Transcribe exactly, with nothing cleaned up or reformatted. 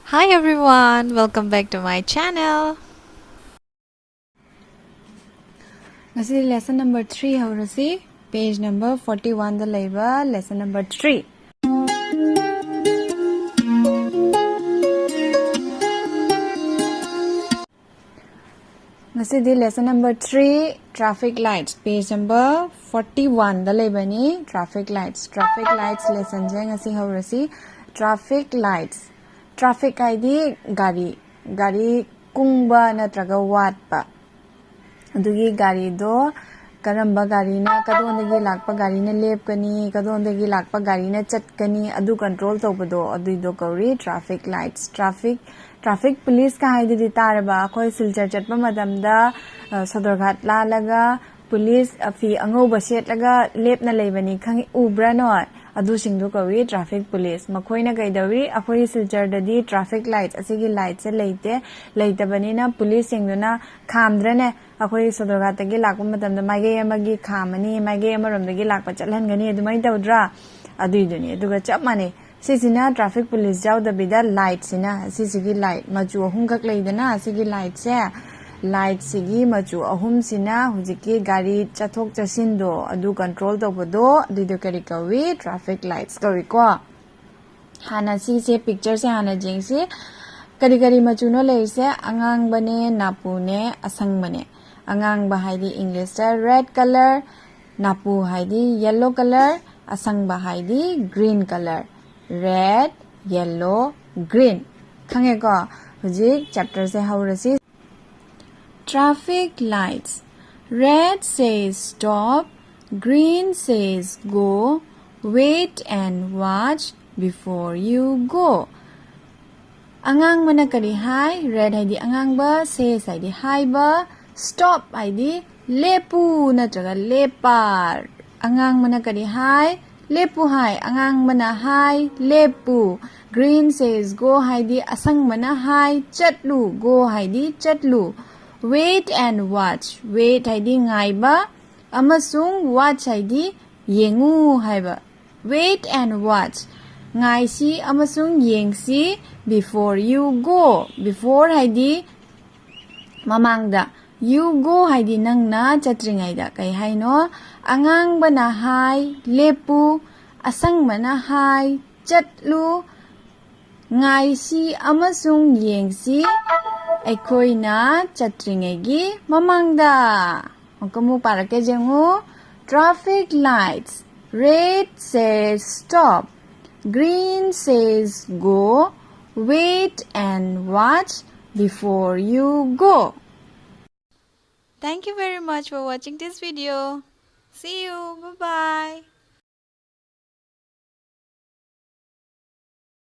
Hi everyone, welcome back to my channel. ꯉꯁꯤ lesson number three ꯍꯧꯔꯁꯤ꯫ Page number forty one ꯗ ꯂꯩꯕ lesson number three꯫ ꯉꯁꯤꯗꯤ lesson number three, traffic lights, page number forty one ꯗ ꯂꯩꯕꯅꯤ꯫ Traffic lights, traffic lights lessonꯁꯦ ꯉꯁꯤ ꯍꯧꯔꯁꯤ꯫ Traffic lights, traffic ꯍꯥꯏꯗꯤ ꯒꯥꯔꯤ, ꯒꯥꯔꯤ ꯀꯨꯡꯕ ꯅꯠꯇ꯭ꯔꯒ ꯋꯥꯠꯄ꯫ ꯑꯗꯨꯒꯤ ꯒꯥꯔꯤꯗꯣ ꯀꯔꯝꯕ ꯒꯥꯔꯤꯅ, ꯀꯗꯣꯝꯗꯒꯤ ꯂꯥꯛꯄ ꯒꯥꯔꯤꯅ ꯂꯦꯞꯀꯅꯤ, ꯀꯗꯣꯝꯗꯒꯤ ꯂꯥꯛꯄ ꯒꯥꯔꯤꯅ ꯆꯠꯀꯅꯤ, ꯑꯗꯨ control ꯇꯧꯕꯗꯣ, ꯑꯗꯨꯏꯗꯣ ꯀꯧꯔꯤ traffic lights꯫ Traffic, traffic policeꯀ ꯍꯥꯏꯗꯨꯗꯤ ꯇꯥꯔꯕ? ꯑꯩꯈꯣꯏ ꯁꯤꯜꯆꯔ ꯆꯠꯄ ꯃꯇꯝꯗ, ꯑ, ꯁꯣꯗꯔꯒꯥꯠ ꯂꯥꯜꯂꯒ police, ꯑ, ꯐꯤ ꯑꯉꯧꯕ ꯁꯦꯠꯂꯒ ꯂꯦꯞꯅ ꯂꯩꯕꯅꯤ, ꯈꯪꯉꯤ, ꯎꯕ꯭ꯔꯥ ꯅꯣꯏ? ꯑꯗꯨꯁꯤꯡꯗꯨ ꯀꯧꯏ traffic police꯫ ꯃꯈꯣꯏꯅ ꯀꯩꯗꯧꯏ? ꯑꯩꯈꯣꯏꯒꯤ ꯁꯤꯜꯆꯔꯗꯗꯤ traffic lights, ꯑꯁꯤꯒꯤ lightꯁꯦ ꯂꯩꯇꯦ꯫ ꯂꯩꯇꯕꯅꯤꯅ policeꯁꯤꯡꯗꯨꯅ ꯈꯥꯝꯗ꯭ꯔꯅꯦ? ꯑꯩꯈꯣꯏ ꯁꯣꯗꯔꯒꯥꯠꯇꯒꯤ ꯂꯥꯛꯄ ꯃꯇꯝꯗ ꯃꯥꯏꯀꯩ ꯑꯃꯒꯤ ꯈꯥꯝꯃꯅꯤ, ꯃꯥꯏꯀꯩ ꯑꯃꯔꯣꯝꯗꯒꯤ ꯂꯥꯛꯄ ꯆꯠꯍꯟꯒꯅꯤ, ꯑꯗꯨꯃꯥꯏꯅ ꯇꯧꯗ꯭ꯔꯥ? ꯑꯗꯨꯏꯗꯨꯅꯤ꯫ ꯑꯗꯨꯒ ꯆꯞ ꯃꯥꯟꯅꯩ꯫ ꯁꯤꯁꯤꯅ traffic police ꯌꯥꯎꯗꯕꯤꯗ lightꯁꯤꯅ, ꯁꯤꯁꯤꯒꯤ light ꯃꯆꯨ ꯑꯍꯨꯝꯈꯛ ꯂꯩꯗꯅ, ꯁꯤꯒꯤ lightꯁꯦ, lightꯁꯤꯒꯤ ꯃꯆꯨ ꯑꯍꯨꯝꯁꯤꯅ ꯍꯧꯖꯤꯛꯀꯤ ꯒꯥꯔꯤ ꯆꯠꯊꯣꯛ ꯆꯠꯁꯤꯟꯗꯣ ꯑꯗꯨ control ꯇꯧꯕꯗꯣ, ꯑꯗꯨꯏꯗꯣ ꯀꯔꯤ ꯀꯧꯏ? Traffic lights ꯀꯧꯏꯀꯣ꯫ ꯍꯥꯟꯅ ꯁꯤꯁꯦ, pictureꯁꯦ ꯍꯥꯟꯅ ꯌꯦꯡꯁꯤ꯫ ꯀꯔꯤ ꯀꯔꯤ ꯃꯆꯨꯅꯣ ꯂꯩꯔꯤꯁꯦ? ꯑꯉꯥꯡꯕꯅꯦ, ꯅꯥꯄꯨꯅꯦ, ꯑꯁꯪꯕꯅꯦ꯫ ꯑꯉꯥꯡꯕ ꯍꯥꯏꯗꯤ Englishꯇ red colour, ꯅꯥꯄꯨ ꯍꯥꯏꯗꯤ yellow colour, ꯑꯁꯪꯕ ꯍꯥꯏꯗꯤ green colour꯫ Red, yellow, green꯫ ꯈꯪꯉꯦꯀꯣ? ꯍꯧꯖꯤꯛ chapterꯁꯦ ꯍꯧꯔꯁꯤ꯫ Traffic lights. Red says stop, green says go, wait and watch before you go. ꯑꯉꯥꯡꯕꯅ ꯀꯔꯤ ꯍꯥꯏ? Red ꯍꯥꯏꯗꯤ ꯑꯉꯥꯡꯕ, says ꯍꯥꯏꯗꯤ ꯍꯥꯏꯕ, stop ꯍꯥꯏꯗꯤ ꯂꯦꯞꯄꯨ ꯅꯠꯇ꯭ꯔꯒ ꯂꯦꯞꯄ꯫ ꯑꯉꯥꯡꯕꯅ ꯀꯔꯤ ꯍꯥꯏ? ꯂꯦꯞꯄꯨ ꯍꯥꯏ꯫ ꯑꯉꯥꯡꯕꯅ ꯍꯥꯏ, ꯂꯦꯞꯄꯨ꯫ Green says go ꯍꯥꯏꯗꯤ ꯑꯁꯪꯕꯅ ꯍꯥꯏ, ꯆꯠꯂꯨ꯫ Go ꯍꯥꯏꯗꯤ ꯆꯠꯂꯨ꯫ Wait and watch. Wait ꯍꯥꯏꯗꯤ ꯉꯥꯏꯕ ꯑꯃꯁꯨꯡ watch ꯍꯥꯏꯗꯤ ꯌꯦꯡꯉꯨ ꯍꯥꯏꯕ꯫ Wait and watch. ꯉꯥꯏꯁꯤ ꯑꯃꯁꯨꯡ ꯌꯦꯡꯁꯤ Before you go. Before ꯍꯥꯏꯗꯤ ꯃꯃꯥꯡꯗ, you go ꯍꯥꯏꯗꯤ ꯅꯪꯅ ꯆꯠꯇ꯭ꯔꯤꯉꯩꯗ꯫ ꯀꯩ ꯍꯥꯏꯅꯣ? ꯑꯉꯥꯡꯕꯅ ꯍꯥꯏ, ꯂꯦꯞꯄꯨ꯫ ꯑꯁꯪꯕꯅ ꯍꯥꯏ, ꯆꯠꯂꯨ꯫ ꯉꯥꯏꯁꯤ ꯑꯃꯁꯨꯡ ꯌꯦꯡꯁꯤ, ꯑꯩꯈꯣꯏꯅ ꯆꯠꯇ꯭ꯔꯤꯉꯩꯒꯤ ꯃꯃꯥꯡꯗ꯫ ꯑꯃꯨꯛꯀ ꯑꯃꯨꯛ ꯄꯥꯔꯛꯀꯦ, ꯌꯦꯡꯉꯨ꯫ Traffic lights. Red says stop. Green says go. Wait and watch before you go. Thank you very much for watching this video. See you. Bye-bye.